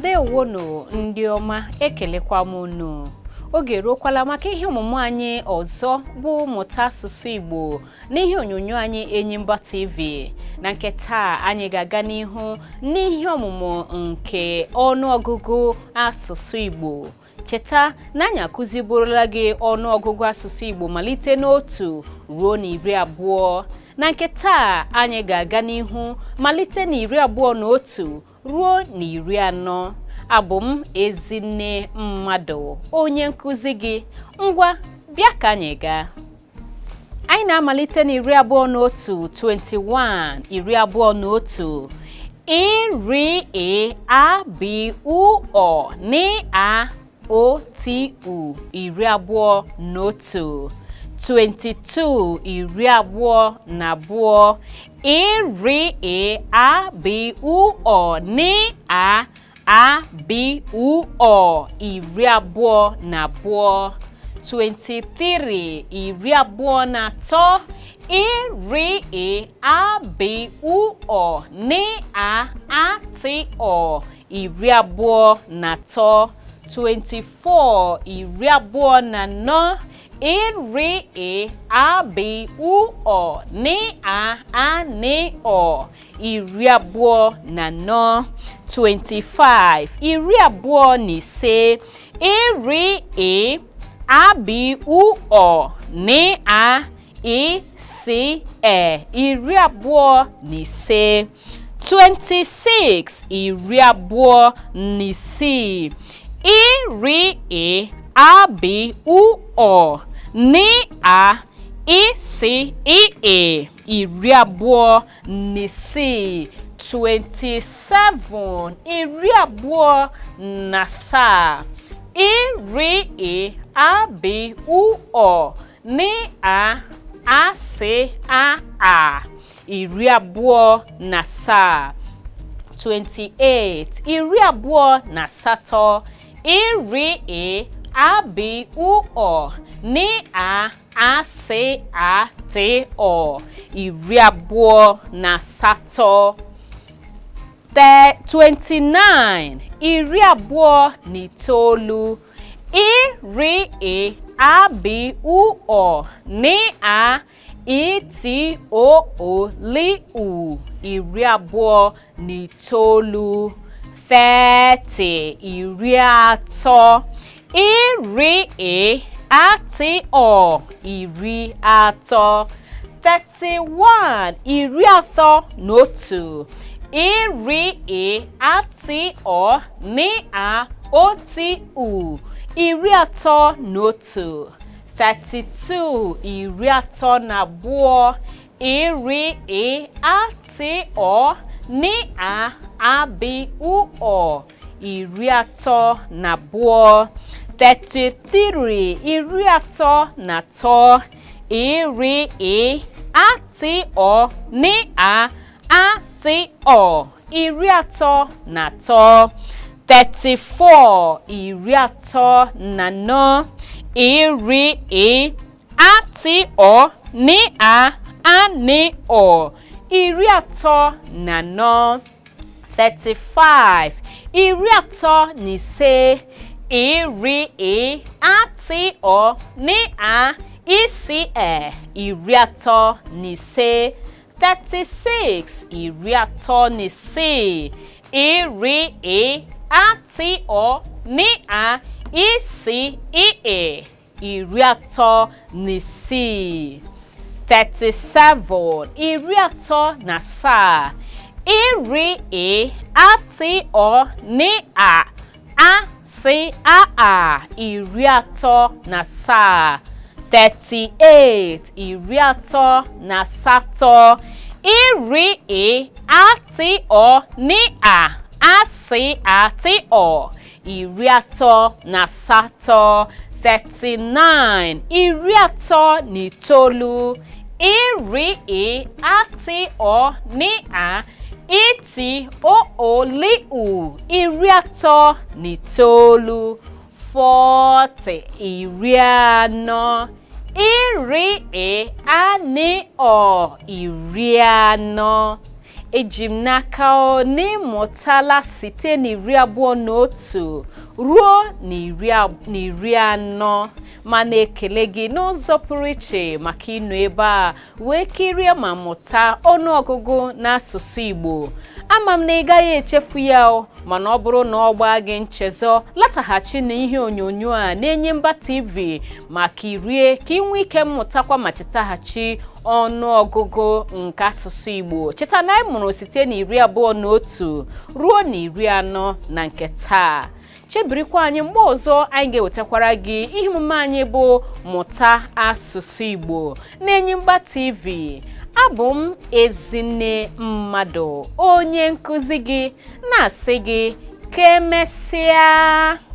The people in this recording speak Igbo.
Ndewonụ ndị ọma, ekelekwa m unu. Oge eruokwala maka ihe ọmụmụ anyị ọzọ bụ mụta asụsụ Igbo n'ihe onyonyo anyị Enyimba TV. Na nke taa, anyị ga-aga n'ihu n'ihe ọmụmụ nke ọnụọgụgụ asụsụ Igbo. Cheta na anyị akụziburula gị ọnụọgụgụ asụsụ Igbo malite n'otu ruo na 20. Na nke taa, anyị ga-aga n'ihu malite na 21 ruo na 40. Abụ m Ezinne Mmadụ, onye nkụzi gị. Ngwa, bịa ka anyị gaa. Anyị na-amalite na 21, 21, 21. I R I A B U Ọ N A O T U, 21. 22, 22. I R I A B U Ọ N A A B U Ọ, 22. 23, 23. I R I A B U Ọ N A A T Ọ, 23. 24, 24. I R I A B U Ọ N A A N Ọ, 24. 25, 25. I R I A B U Ọ N A I S E, 25. 26, 26. I R I A B U Ọ N A I S I E, 26. 27, 27. I R I A B U Ọ N A A S A A, 27. 28, 28. I R I A B U Ọ N A A S A T Ọ, 28. 29, 29. I R I A B U Ọ N A I T O O L U, 29. 30, 30. I R I A T Ọ, 30. 31, 31. I R I A T Ọ N A O T U, 31. 32, 32. I R I A T Ọ N A A B U Ọ, 32. 33, 33. I R I A T Ọ N A A T Ọ, 33. 34, 34. I R I A T Ọ N A A N Ọ, 34. 35, 35. I R I A T Ọ N A I S E, 35. 36, 36. I R I A T Ọ N A I S I E, 36. 37, 37. I R I A T Ọ N A A S A A, 37. 38, 38. I R I A T Ọ N A A S A T Ọ, 38. 39, 39. I R I A T Ọ N A I T O O L U, 39. 40, 40. I R I A N Ọ, 40. Eji m n'aka na ị mụtala site na 21 ruo na 40, ma na-ekele gị n'ụzọ pụrụ iche maka ịnọ ebe a wee kirie ma mụta ọnụọgụgụ n'asụsụ Igbo. Ama m na ị gaghị echefu ya o, mana ọ bụrụ na ọ gbaa gị nchezọ, lataghachi na ihe onyonyo a n'Enyimba TV ma kirie ka ị nwee ike mmụtakwa ma chetaghachi ọnụọgụgụ nke asụsụ Igbo. Cheta na anyị mụrụ site na 21 ruo na 40 na nke taa. Chebirikwa anyị mgbe ọzọ anyị ga-ewetakwara gị ihe omume anyị bụ Mụta Asụsụ Igbo n'Enyimba TV. Abụ m Ezinne Mmadụ, onye nkụzi gị, na-asị gị ka emesịa.